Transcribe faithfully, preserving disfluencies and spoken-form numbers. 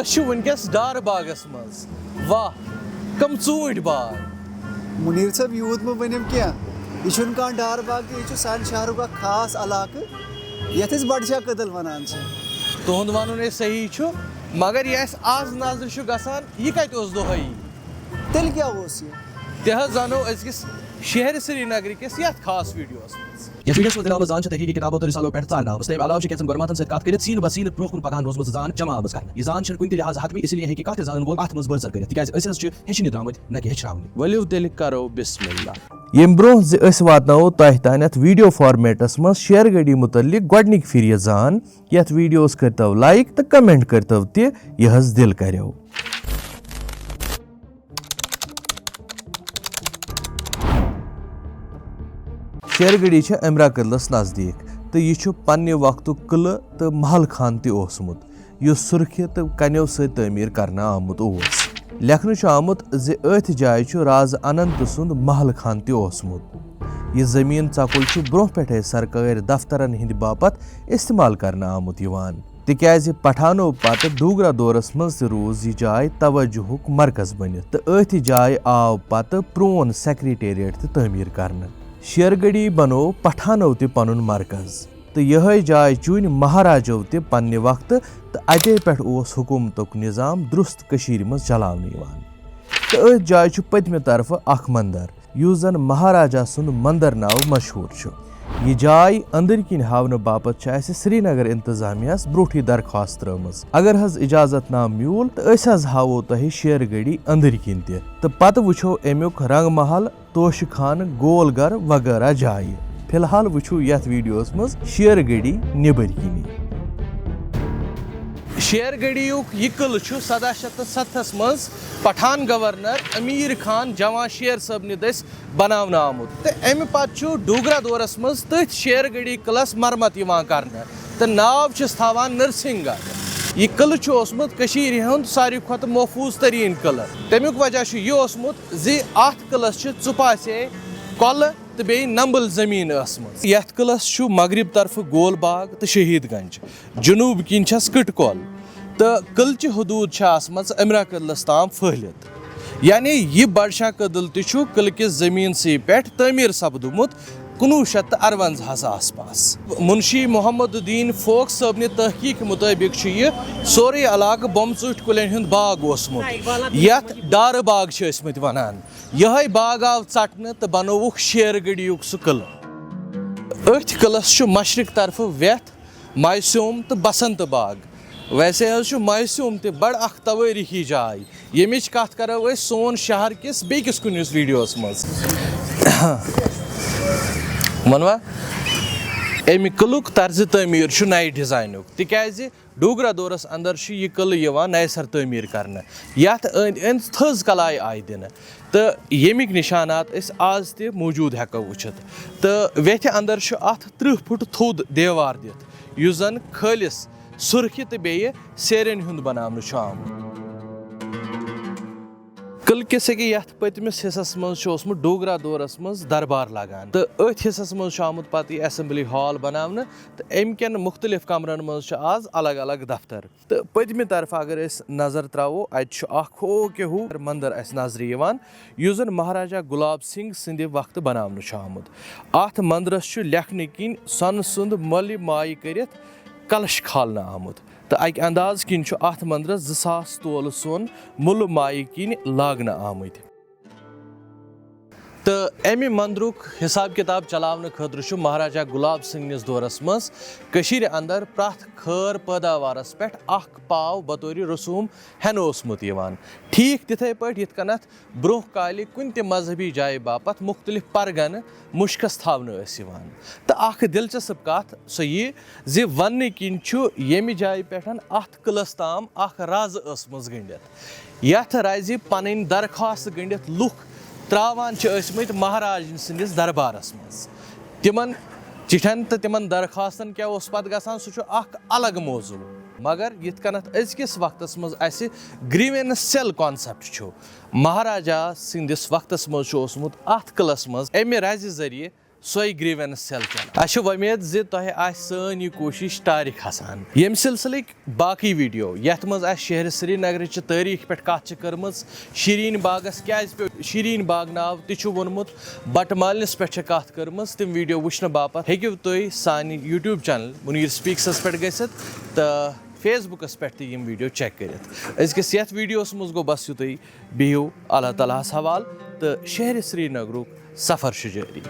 أسۍ چھِ وٕنکیٚس ڈار باغس منٛز۔ واہ، کم ژوٗنٛٹھۍ باغ! مُنیٖر صٲب، یوٗت مہٕ ؤنِو کینٛہہ۔ یہِ چھُنہٕ کانٛہہ ڈار باغ کینٛہہ، یہِ چھُ سانہِ شہرُک اکھ خاص علاقہٕ، یَتھ أسۍ بڈشاہ کدل وَنان چھِ۔ تُہُنٛد وَنُن ہے صحیح چھُ، مگر یہِ اَسہِ آز نظرِ چھُ گژھان، یہِ کَتہِ اوس دۄہَے؟ تیٚلہِ کیٛاہ اوس یہِ؟ تہِ حظ زانو أزکِس شہرِ سرینگرٕ کِس یَتھ خاص ویٖڈیوَس منٛز۔ یتھ ویڈیوس منٛز دِنہٕ آمٕژ زان چھِ تحقیقی کتابو تہٕ رسالو پٮ۪ٹھ ژارنہٕ آمٕژ۔ تمہِ علاوٕ چھِ کینٛژن گۄڈماتن سۭتۍ کتھ کٔرِتھ سیٖنہٕ بہ سیٖنہٕ برونٛہہ کُن پکان روٗزمٕژ زان جمع آمٕژ کرنہٕ۔ یہِ زان چھنہٕ کُنہِ تہِ لحاظہٕ حتمی، اسی لیے ہیٚکہِ کانٛہہ تہِ زانن وول اتھ منٛز بٔڑ ژر کٔرِتھ، تِکیازِ أسۍ حظ چھِ ہیٚچھنہِ درٛامٕتۍ، نہ کہِ ہیٚچھراونہِ۔ ؤلِو تیٚلہِ کرو بسم اللہ۔ ییٚمہِ برونٛہہ زِ أسۍ واتناوو تۄہہِ تانٮ۪تھ ویڈیو فارمیٹس منٛز شیر گڑی متعلق گۄڈنِکۍ پھِرِ یہِ زان، یتھ ویڈیوس کٔرتو لایک تہٕ کمنٹ کٔرتو تہِ، یہِ حظ دِل کریو۔ شیر گڑی چھِ امرا کدلس نزدیٖک تہٕ یہِ چھُ پننہِ وقتُک قلعہٕ تہٕ محل خان تہِ اوسمُت، یُس سُرخہِ تہٕ کنیو سۭتۍ تعمیٖر کرنہٕ آمُت اوس۔ لیکھنہٕ چھُ آمُت زِ أتھۍ جایہِ چھُ راز اننت سُنٛد محل خان تہِ اوسمُت۔ یہِ زٔمیٖن ژکُل چھُ برونٛہہ پٮ۪ٹھے سرکٲرۍ دفترن ہٕنٛدِ باپتھ استعمال کرنہٕ آمُت یِوان۔ تِکیازِ پٹھانو پتہٕ ڈوگرا دورس منٛز تہِ روٗز یہِ جاے توجہُک مرکز بٔنِتھ تہٕ أتھۍ جایہِ آو پتہٕ پرون سیکریٹریٹ تہِ تعمیٖر کرنہٕ۔ شیر گڑی بنوو پٹھانو تہِ پنُن مرکز تہٕ یِہے جاے چُنۍ مہاراجو تہِ پننہِ وقتہٕ تہٕ اتے پٮ۪ٹھ اوس حکومتُک نظام درست کٔشیٖرِ منٛز چلاونہٕ یِوان۔ تہٕ أتھۍ جایہِ چھُ پٔتمہِ طرفہٕ اکھ مندر، یُس زن مہاراجا سُنٛد مندر ناو مشہوٗر چھُ۔ یہِ جاے أنٛدٕرۍ کِنۍ ہاونہٕ باپتھ چھِ اَسہِ سرینگر انتظامیہس برونٛٹھٕے درخواست ترٲومٕژ۔ اگر حظ اجازت نامہٕ میوٗل تہٕ أسۍ حظ ہاوو تۄہہِ شیر گڑی أنٛدٕرۍ کِنۍ تہِ تہٕ پتہٕ وٕچھو امیُک رنگ محل، توشہٕ خانہٕ، گول گھر وغٲرہ جایہِ۔ فی الحال وٕچھِو یتھ ویڈیوس منٛز شیر گڑی نیبٕرۍ کِنی۔ شیر گڑھیُک یہِ قلعہٕ چھُ سداہ شیٚتھ تہٕ ستتھس منٛز پٹھان گورنر امیر خان جوان شیر صٲبنہِ دٔسۍ بناونہٕ آمُت تہٕ امہِ پتہٕ چھُ ڈوگرا دورس منٛز تٔتھۍ شیر گڑھی قلعس مرمت یِوان کرنہٕ تہٕ ناو چھِس تھاوان نرسنگڑھ۔ یہِ قلعہٕ چھُ اوسمُت کٔشیٖرِ ہُنٛد ساروی کھۄتہٕ محفوٗظ تریٖن قلعہٕ۔ تمیُک وجہ چھُ یہِ اوسمُت زِ اتھ قلعس چھِ ژُپاسے کۄلہٕ تہٕ بیٚیہِ نمبل زٔمیٖن ٲسمٕژ۔ یتھ قلعس چھُ مغرب طرفہٕ گول باغ تہٕ شہید گنج، جنوٗب کِنۍ چھس کٕٹ کۄل تہٕ قلعہٕ چہِ حدوٗد چھِ آسمژٕ امرا کدلس تام پھٔہلِتھ۔ یعنی یہِ بڈشاہ کدل تہِ چھُ قلعہٕ کِس زٔمیٖنسٕے پٮ۪ٹھ تعمیٖر سپدمُت کُنوُہ شیٚتھ تہٕ ارونزاہس آس پاس۔ منشی محمد الدین فوک صٲبنہِ تحقیق مُطٲبِق چھُ یہِ سورُے علاقہٕ بۄمہٕ ژوٗنٛٹھۍ کُلٮ۪ن ہُنٛد باغ اوسمُت، یتھ ڈارٕ باغ چھِ ٲسمٕتۍ ونان۔ یِہے باغ آو ژٹنہٕ تہٕ بنووُکھ شیر گڑھیُک سُہ قلعہٕ۔ أتھۍ قلعس چھُ مشرق طرفہٕ وٮ۪تھ مایسوم تہٕ بسنت باغ۔ ویسے حظ چھُ مایسوم تہِ بڑٕ اکھ توٲریٖخی جاے، ییٚمِچ کتھ کرو أسۍ سون شہر کِس بیٚیہِ کِس کُنہِ ویڈیوس منٛز۔ وۄنوا؟ امہِ قلعُک طرزِ تعمیٖر چھُ نَیہِ ڈیزاینُک، تِکیازِ ڈوگرا دورس اندر چھُ یہِ قلعہٕ یِوان نَیہِ سرٕ تعمیٖر کرنہٕ، یتھ أنٛدۍ أنٛدۍ تھٔز کلاے آیہِ دِنہٕ تہٕ ییٚمِکۍ نشانات أسۍ آز تہِ موجود ہٮ۪کو وٕچھِتھ۔ تہٕ ویتھِ اندر چھُ اتھ ترٕٛہ فُٹ تھوٚد دیوار دِتھ، یُس زن خٲلص سُرخہِ تہٕ بیٚیہِ سیرٮ۪ن ہُنٛد بناونہٕ چھُ آمُت۔ قلعہٕ کِس أکہِ یتھ پٔتمِس حصس منٛز چھُ اوسمُت ڈوگرا دورس منٛز دربار لگان تہٕ أتھۍ حصس منٛز چھُ آمُت پتہٕ یہِ اسمبلی ہال بناونہٕ تہٕ امہِ کٮ۪ن مُختلف کمرن منٛز چھِ آز الگ الگ دفتر۔ تہٕ پٔتمہِ طرفہٕ اگر أسۍ نظر تراوو، اتہِ چھُ اکھ ہو کے ہو مندر اسہِ نظرِ یِوان، یُس زن مہاراجا گلاب سنگھ سٕنٛدِ وقتہٕ بناونہٕ چھُ آمُت۔ اتھ مندرس چھُ لیکھنہٕ کِنۍ سۄنہٕ سُنٛد مٔلۍ مایہِ کٔرِتھ کلش کھالنہٕ آمُت۔ تہٕ اَکہِ اندازٕ کِنۍ چھُ اَتھ مندرَس زٕ ساس تولہٕ سۄن مُلہٕ مایہِ کِنۍ لاگنہٕ آمٕتۍ۔ تہٕ اَمہِ مندرُک حساب کتاب چلاونہٕ خٲطرٕ چھُ مہاراجا گلاب سنگھ نِس دورس منٛز کٔشیٖرِ اندر پرٛٮ۪تھ خٲر پٲداوارس پٮ۪ٹھ اکھ پاو بطورِ رسوم ہٮ۪نہٕ اوسمُت یِوان، ٹھیٖک تِتھے پٲٹھۍ یِتھ کٔنٮ۪تھ برونٛہہ کالہِ کُنہِ تہِ مذہبی جایہِ باپتھ مُختٔلِف پرگنہٕ مُشکَس تھاونہٕ ٲسۍ یِوان۔ تہٕ اکھ دلچسپ کتھ سۄ یہِ زِ وننہٕ کِنۍ چھُ ییٚمہِ جایہِ پٮ۪ٹھ اتھ قلعس تام اکھ رز ٲسمٕژ گٔنڈِتھ، یتھ رزِ پنٕنۍ درخواست گٔنڈِتھ لُکھ تراوان چھِ ٲسمٕتۍ مہاراج سٕنٛدِس دربارس منٛز۔ تِمن چِٹھٮ۪ن تہٕ تِمن درخواستن کیٛاہ اوس پتہٕ گژھان، سُہ چھُ اکھ الگ موضوع۔ مگر یِتھ کٔنٮ۪تھ أزکِس وقتس منٛز اسہِ گریونس سیل کانسپٹ چھُ، مہاراجا سٕنٛدِس وقتس منٛز چھُ اوسمُت اتھ قلعس منٛز امہِ رزِ ذٔریعہٕ سۄے گریونس سیل چلان۔ اسہِ چھِ وۄمید زِ تۄہہِ آسہِ سٲنۍ یہِ کوٗشش ٹارِ کھسان۔ ییٚمہِ سلسلٕکۍ باقٕے ویڈیو، یتھ منٛز اسہِ شہر سرینگرٕچہِ تٲریخ پٮ۪ٹھ کتھ چھِ کٔرمٕژ، شیرین باغس کیازِ پیوٚو شیرین باغ ناو تہِ چھُ ووٚنمُت، بٹہٕ مالنس پٮ۪ٹھ چھِ کتھ کٔرمٕژ، تِم ویڈیو وٕچھنہٕ باپتھ ہیٚکِو تُہۍ سانہِ YouTube چینل منیر سپیکسس پٮ۪ٹھ گٔژھِتھ تہٕ Facebook پٮ۪ٹھ تہِ یِم ویڈیو چیک کٔرِتھ۔ أزکِس یتھ ویڈیوس منٛز گوٚو بس یُتُے۔ بِہِو اللہ تعالیٰ ہس حوالہٕ تہٕ شہر سرینگرُک سفر چھُ جٲری۔